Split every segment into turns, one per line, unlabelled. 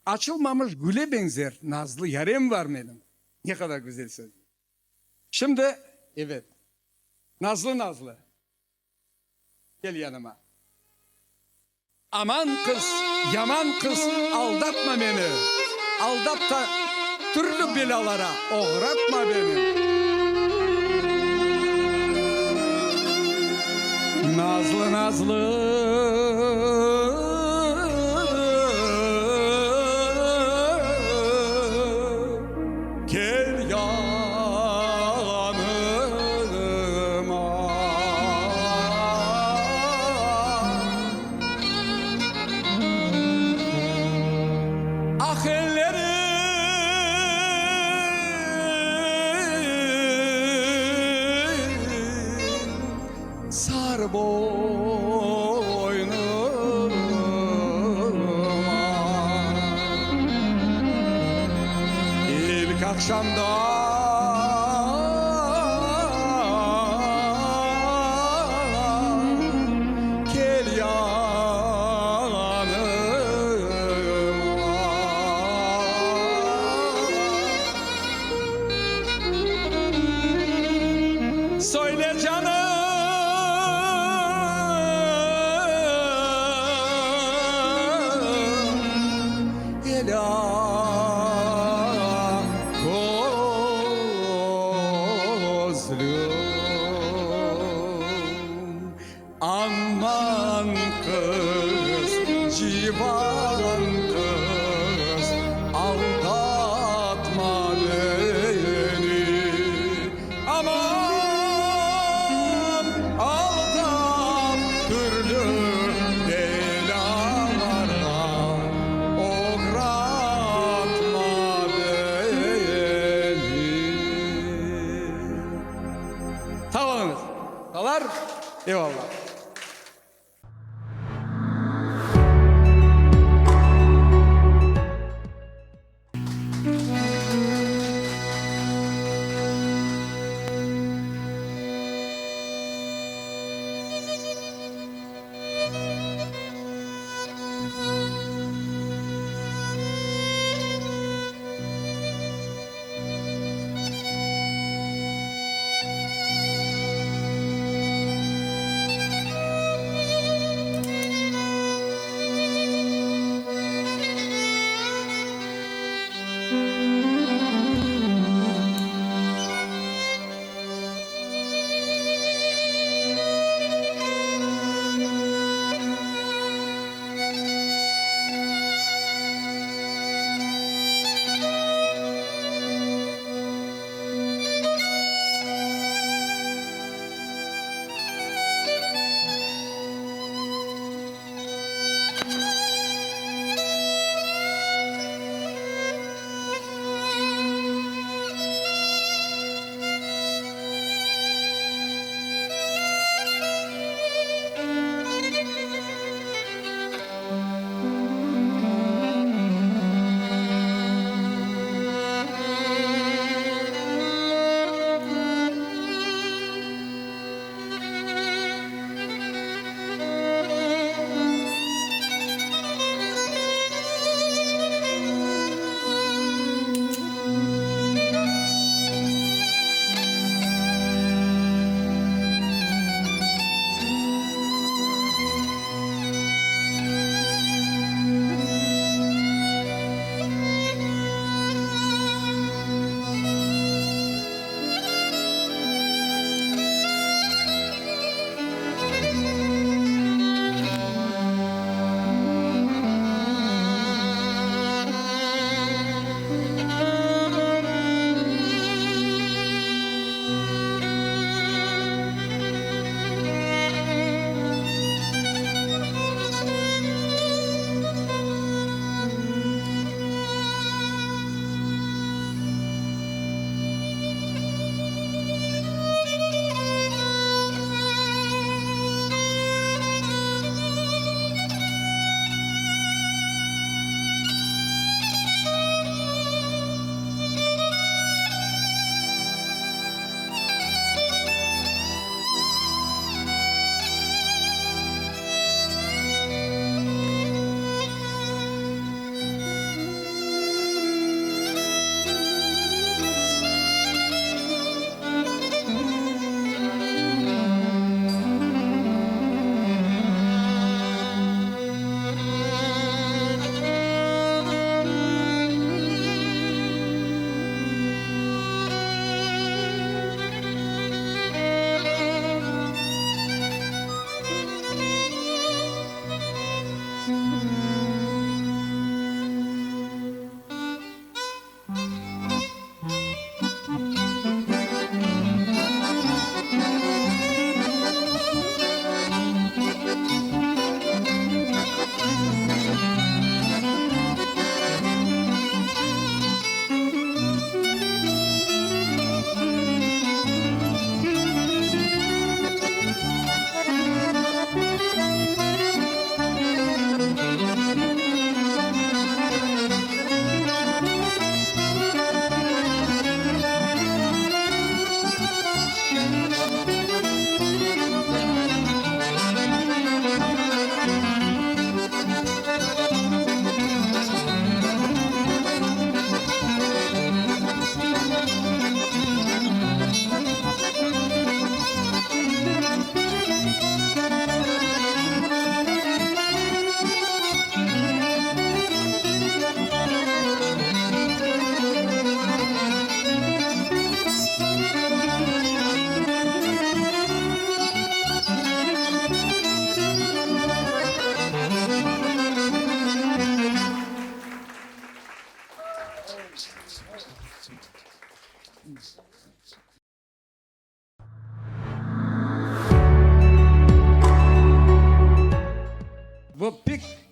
Açılmamış güle beñzer nazlı yarem var menim. Ne qadar güzel söz. Şimdi, ebet, nazlı-nazlı, kel yanıma. Aman qız, yaman qız, aldatma meni, Aldap ta türlü belâlara oğratma beni. Nazlı, nazlı. Kel yanıma. Ah ellerim sar boynuma. İlk aqşamda kel yanıma. Söyle canım, elâ közlüm. Aman qız, civan qız, aldatma beni. Aman, aldap türlü belâlarğa oğratma beni. Sağ oluñız, balalar, eyvallah.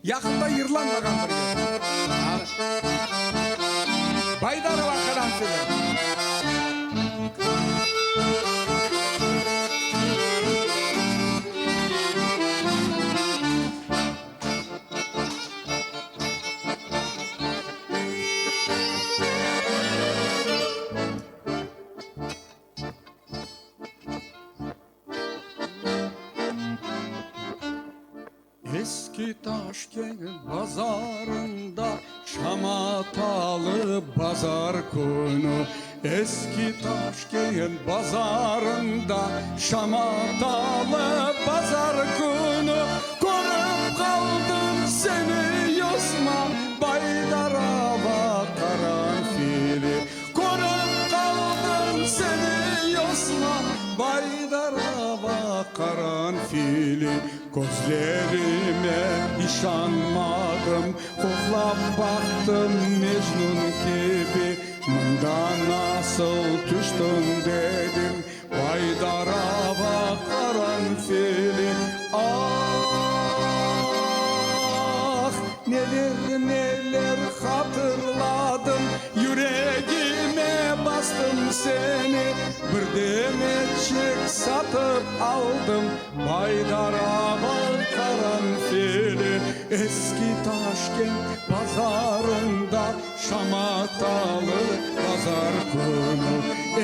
Yaqında yırlanmağan bir yır. Baydarova qaranfili. Eski Taşkent bazarında şamatalı bazar künü. Eski Taşkent bazarında şamatalı bazar künü. Körip qaldım seni, Yosma, Baydarava qaranfili. Körip qaldım seni, Yosma, Baydarava qaranfili. Közlerime işanmadım, qoqlap baqtım Mecnun kibi. Mında nasıl tüştiñ, dedim, Baydarava qaranfili. Ah, neler-neler hatırladım, Yüregime bastım seni, Bir demetçik satıp aldım, Baydarava qaranfili. Eski Taşkent bazarında şamatalı bazar künü.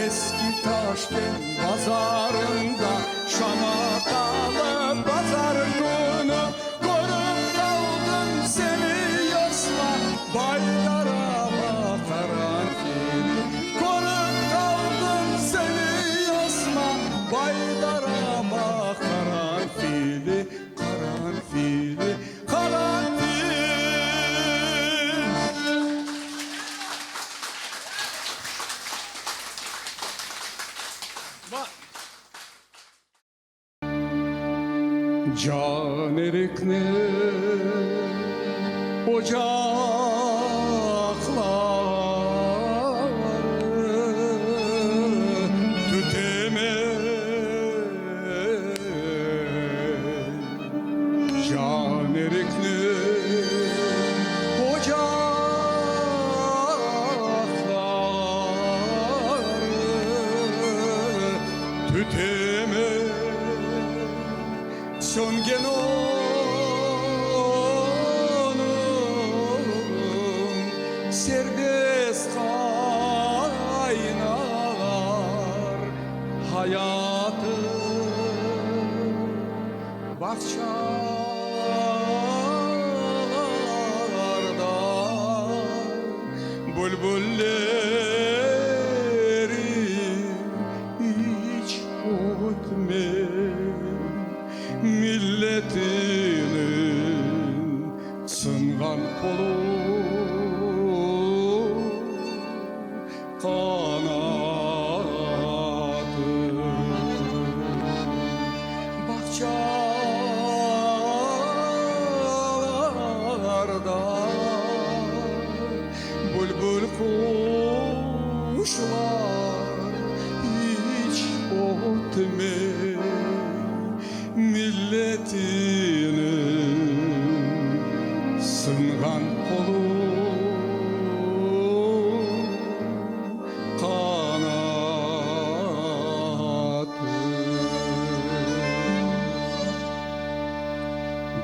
Eski Taşkent bazarında şamatalı bazar künü. Körip qaldım seni, Yosma, Baydarava qaranfili. Körip qaldım seni, Yosma, Baydarava qaranfili, qaranfili, qaranfil. Can erikni ocaqları tütemi Can erikni ocaqları tütemi Söngen onıñ serbest qaynar hayatı Bağçalarda bülbülleri iç ötmey, Milletiniñ sınğan qolu, qanatı. Bağçalarda bülbül quşlar iç ötmey, Milletiniñ sınğan qolu, qanatı.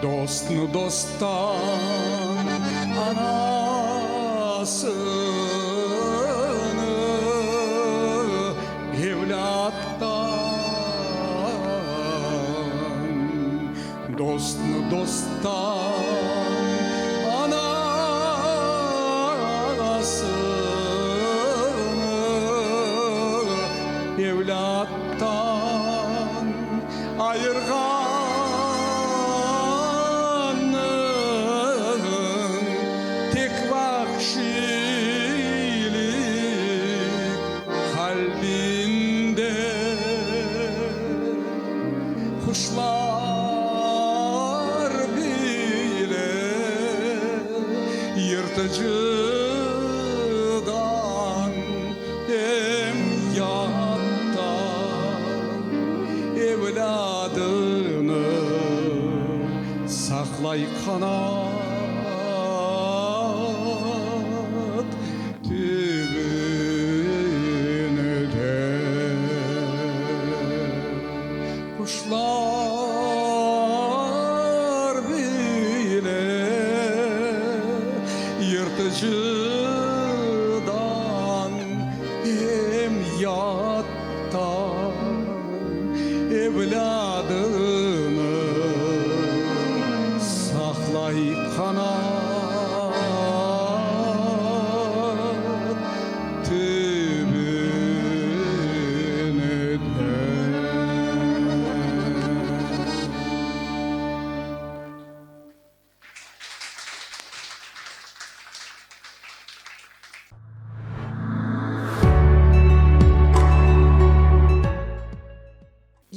Dostnı dosttan, anasını evlâttan, Dostnı dosttan, anasını evlâttan ayırğannıñ tek vahşiylik qalbinde. Quşlar bile yırtıcıdan em yattan evlâdını saqlay qanatında. Yırtıcıdan em yattan evlâdını saqlay qanat tübünde.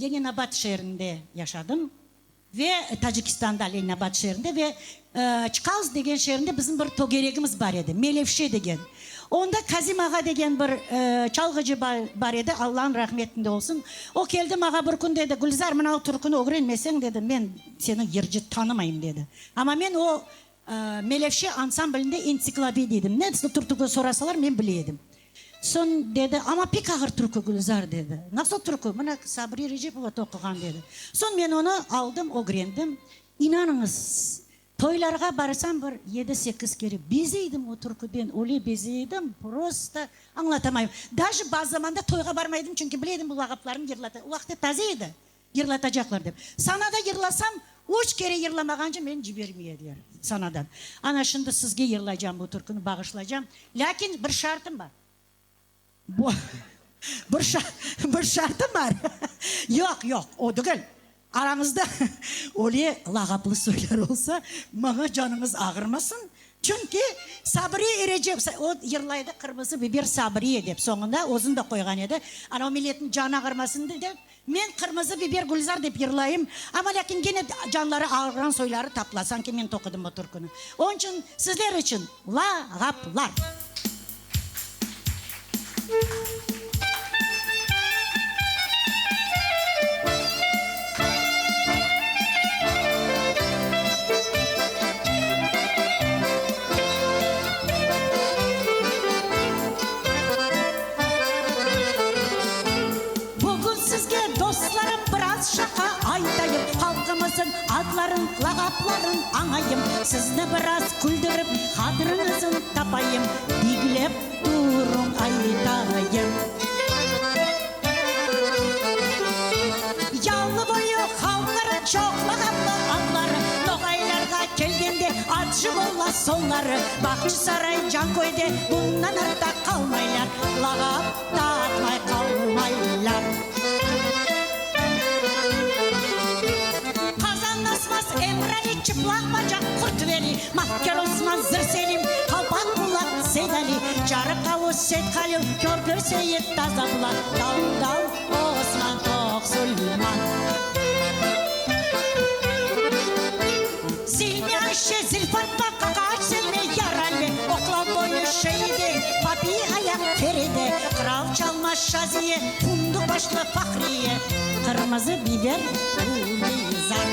Leninabad şeerinde yaşadım ve Tacikistanda Leninabad şeerinde ve Çkalsk degen şeerinde bizim bir tögeregimiz bar edi, Melevşe degen. Onda Kazim ağa degen bir çalğıcı bar edi, Allanıñ rahmetinde olsun. O keldi mağa bir kün dedi, Gülzar, mına o türküni ögrenmeseñ, dedi, men seni yırcı tanımayım, dedi. Amma men o Melevşe ansamblinde entsiklopediya edim. Ne türkü sorasalar, men bile edim. Soñ dedi, amma pek ağır türkü, Gülzar, dedi. Nasıl türkü? Mına Sabriye Recepova toquğan, dedi. Soñ men onı aldım, ögrendim. İnanıñız, toylarğa barsam bir yedi-sekiz kere bezeydim o türküden, öyle bezeydim, prosto añlatamayım. Daje bazı zamanda toyğa barmaydım, çünki bile edim bu lağaplarnı yırlata, o vaqıtta taze edi. Yırlatacaqlar dep. Sanada yırlasam, üç kere yırlamağance meni cibermey ediler sanadan. Ana şimdi sizge yırlaycam bu türküni, bağışlaycam. Lâkin bir şartım bar. Bu, bir bir şartım bar. Yoq, yoq, o degil. Arañızda öyle lağaplı soylar olsa, maña canıñız ağırmasın. Çünki Sabriye Erecep, o yırlaydı Qırmızı biber Sabriye dep, soñunda özüni de qoyğan edi. Ana o milletniñ canı ağırmasın dep, men Qırmızı biber Gülzar dep yırlayım, amma lâkin gene canları ağırğan soyları tapıla, sanki men toqudım o türküni. Onıñ içün sizler içün lağaplar. Bugün sizge, dostlarım, biraz şaqa aytayım, Halqımızın adların, lağapların añayım, Sizni biraz küldürip, hatırıñızın tapayım, Diñlep turuñ, aytayım. Yalı boyu halqları çoq lağaplı adları, Noğaylarğa kelgende acı ola soñları, Bağçasaray, Canköyde bundan artta qalmaylar, Lağap taqmay qalmaylar. Qazan asmaz Emrali, çıplaq bacaq Qurtveli, Mahkâr Osman, Zır Selim, Qalpaq qulaq Seydali, Carıq avuz Seythalil, Körkör Seyit, Taza qulaq Dal-dal Osman, Toq Suleyman. Zilmi Ayşe, Zil Fatma, Qaqaç Selme, Yaralme, Oqlav boyu Şeyde, Papiy ayaq Feride, Qırav çalma Şaziye, Fundıq başlı Fahriye, Qırmızı biber Gülizar.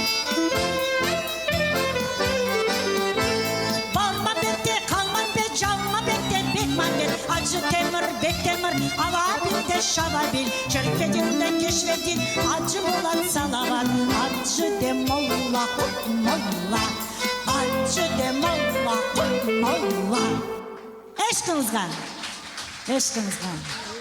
Barma bette, qalma bet, calma bette, Bekmambet, Acı Temir, Bektemir, Alabil de Şababil, Çerfedin de Keşfedin, Acı Bolat Salavat, Acı de Molla, Qurt Molla, Acı de Molla, Qurt Molla. Eşqiñizğa! Eşqiñizğa!